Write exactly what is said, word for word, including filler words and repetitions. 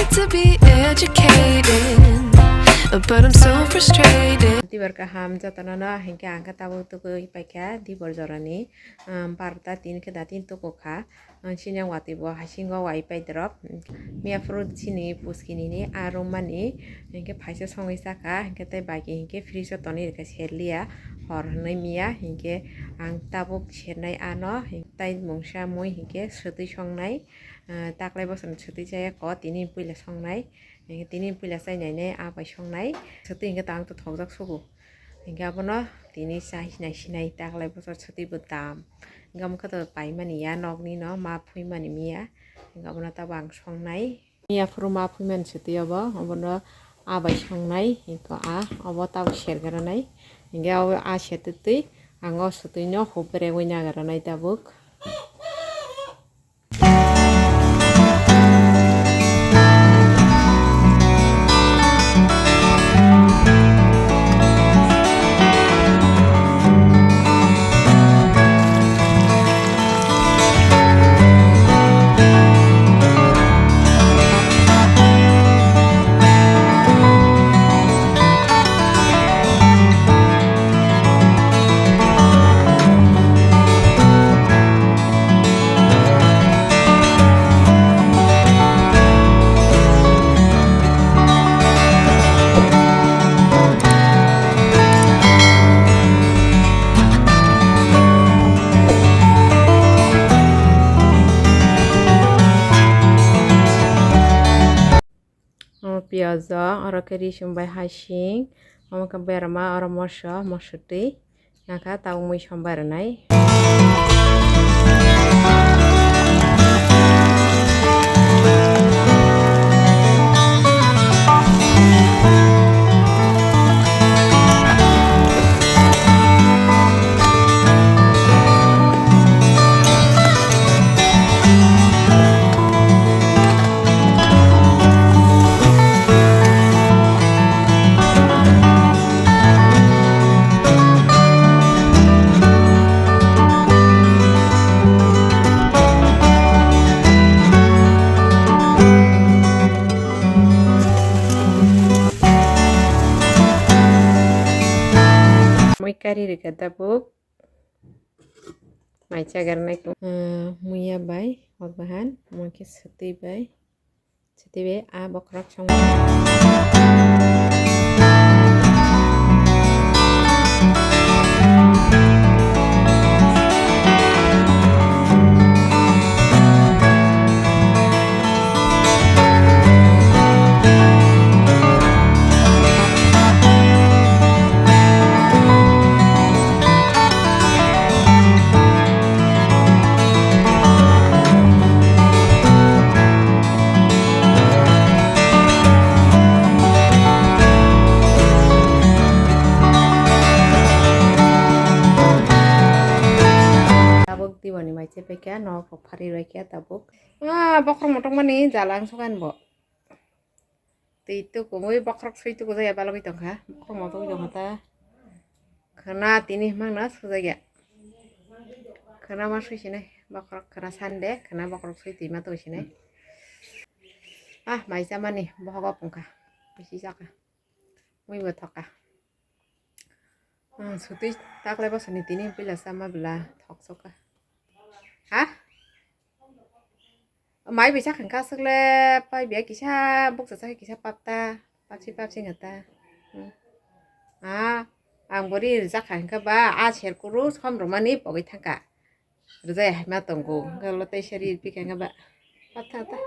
To be educated, but I'm so frustrated. Dibar kaham jotono no, hinkhe ang khe tabuk tugui paikha dibor jorani, um, barota tin khe da tin tuku kha. Ang chini watwi bo hasingo wai pai drop. Miya phuru chini puskini ni a room mani, hinkhe phaisa songwi chakha, hinkhe tei bagi hinkhe fridge o tonwi rwkha serliya, hor hwnwi miya, hinkhe ang tabuk sernai ano, tei mungsa mui hinkhe swtwi songnai. Ah, taklai bosor swtwi chaya ko, tini puila songnai. Hinkhe tini puila chai nainai, a bai songnai. Swtwi hinkhe tang to thokjak sugu. Hinkhe abono tini chai sinai sinai, taklai bosor swtwi bo dam. Hinkhe omo khe to paimani ya nokni no, ma phuimani miya. Hinkhe abono tabo ang songnai. Miya phuru ma phuimani swtwi obo, obono a bai songnai. Hinkhe a, obo tabo sergranai. Hinkhe obo a sertwi twi, ang o swtwi no hub beregwi nagarnai tabuk. O piyaj o, oro khe risum bai hasing, omo khe berama, oro moso, moso twi, nakha tabuk mui sombai rwnai. Mui kari rwkha tabuk. Mai chagarnai, ah, muya bai, hok bahan, omo khe swtwi bai, swtwi bai, ah, bokhorok song. Tabuk diwani mai chepaikha, nok rok phari rwikha tabuk. Ah, bokhorok motok mani jala ang sukan bo. Twi tukumui bokhorok swi tuku jaya balogwi tongkha. Bokhorok motok tongkha ta. Khwna tini himang na sujaya. Khwna ma swi sinai. Bokhorok khwna sande, khwna bokhorok swi twi ma twi sinai. Ah, mai chamani bohogo pungkha. Bisi chakha. Mui bo thoka. Ah, sutwi taklai bosoni tini puila sama bwla thok soka. Ha? Mai bisa khangka sukle pai biya kisa buksa sakhe kisa papta, papsi papsi ngata. Hmm. Ah, ang bori rijak kha hingka ba, a ser kuru som romani pogwi thangka. Rijai haima tongo, hingka lo tei seri pika hingka ba. Patha ta.